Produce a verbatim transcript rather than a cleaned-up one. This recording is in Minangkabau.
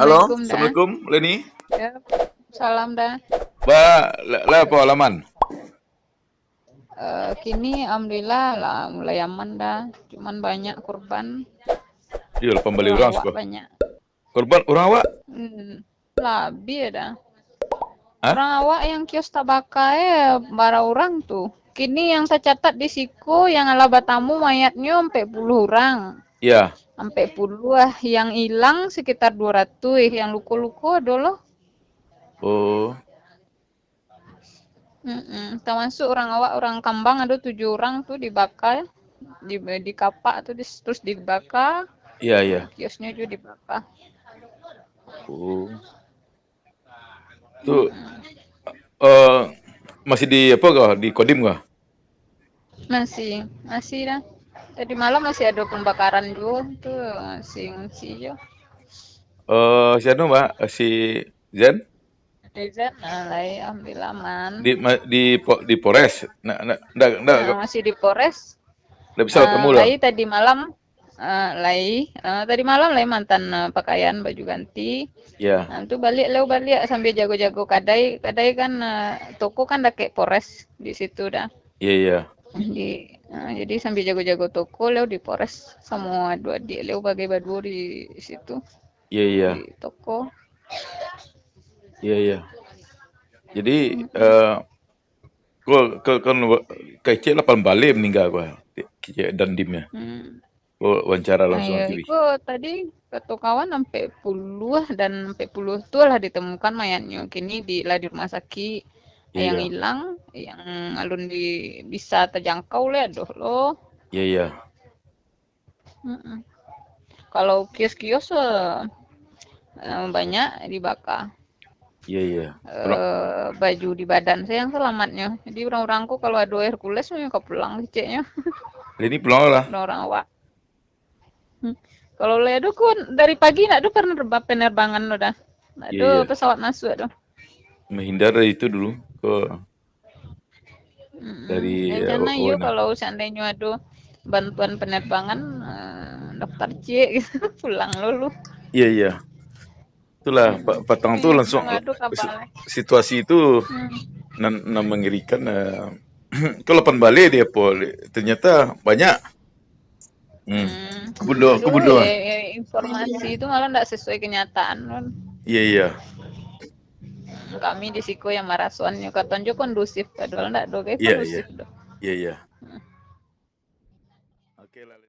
Halo, assalamualaikum, Leni. Ya, salam dah. Ba, la, la, apo alaman? Eh, kini alhamdulillah lah, mulai aman dah. Cuman banyak korban. Iyo, lah pambali urang awak siko. Banyak. Korban urang awak? Hmm, labiah dah. Hah? Urang awak yang kios tabaka, eh, bara urang tu. Kini yang tacatat di siko, yang alah batamu mayatnyo ampek puluah urang. Ya. Ampek puluah, yang ilang sekitar duo ratuih, yang luko-luko ado lo. Oh. Mm-mm. Tamasuk urang awak, urang kambang ado tujuah urang tu dibaka, di, dikapak tu, dis-, terus dibaka. Iya, iya. Kiosnyo juo dibaka. Oh. Tu, Mm-mm. eh, masih di apo kah? Di Kodim kah? Masih, masih dah. Tadi malam masih ado pambakaran juo tu, masih ngungsi juo. Eh, si anu, Mbak, si Zen? Rizal, ah, lai, alhamdulillah aman. Di, ma-, di po-, di Polres? Ndak, ndak, ndak, ndak, Ah, masih di Polres. Ndak bisa Ah, batamu lah. Lai tadi malam, ah, lai, ah, tadi malam lai mantan, ah, pakaian, baju ganti. Ya. Ah, tu baliak, lai baliak sambil jago-jago kadai. Kadai kan, ah, toko kan dakek Polres di situ dah. Ya, ya. Di, ah, jadi sambil jago-jago toko, lai di Polres samo ado adiak lai bagai baduo di situ. Ya, ya. Di toko. Iya, iya. Jadi, Mm-mm. eh, ko, ko, kan, kecek lapan baleh maningga ko, kecek Dandimnya. Hmm. Ko wawancara langsung Ayo, T V. Iko tadi kato kawan ampek puluah dan ampek puluah tu lah ditemukan mayatnyo. Kini di, lah di rumah sakit. Iya. Yang ilang, yang alun di, bisa tajangkau lai ado lo. Iya, iya. Mm-mm. Kalau kios-kios, eh, eh, banyak dibaka. Iya, iya. Eh, baju di badan sajo yang salamatnyo. Jadi urang-urang ko kalau ado Hercules, ka pulang keceknyo. Jadi pulang lah. Urang-urang awak. Hmm. Kalau lai ado ko dari pagi ndak ado penerba-, penerbangan lo dah. Ndak ado Iya, iya. pesawat masuk tu. Menghindar dari itu dulu, ko Mm-mm. Dari, eh, Rencana iyo, kalau seandainyo ado bantuan penerbangan, eh, daftar ciek gitu, pulang lo lu. Iya, iya. Itulah, Mm-mm. pa-, patang tu Iya, langsung, ado kapal. si-, situasi itu Hmm. nan, nan mengerikan, eh, ko lapan baleh di apo, ternyata banyak. Hmm. Hmm. Kabudo, Aduh, kabudo. eh, eh, informasi itu malah ndak sesuai kenyataan, Lun. Iya, iya. Hmm, kami di siko yang marasoannyo, katonyo kondusif, padahal ndak do, guys, Iya, iya. kondusif do. Iya, iya. Hmm. Oke lah.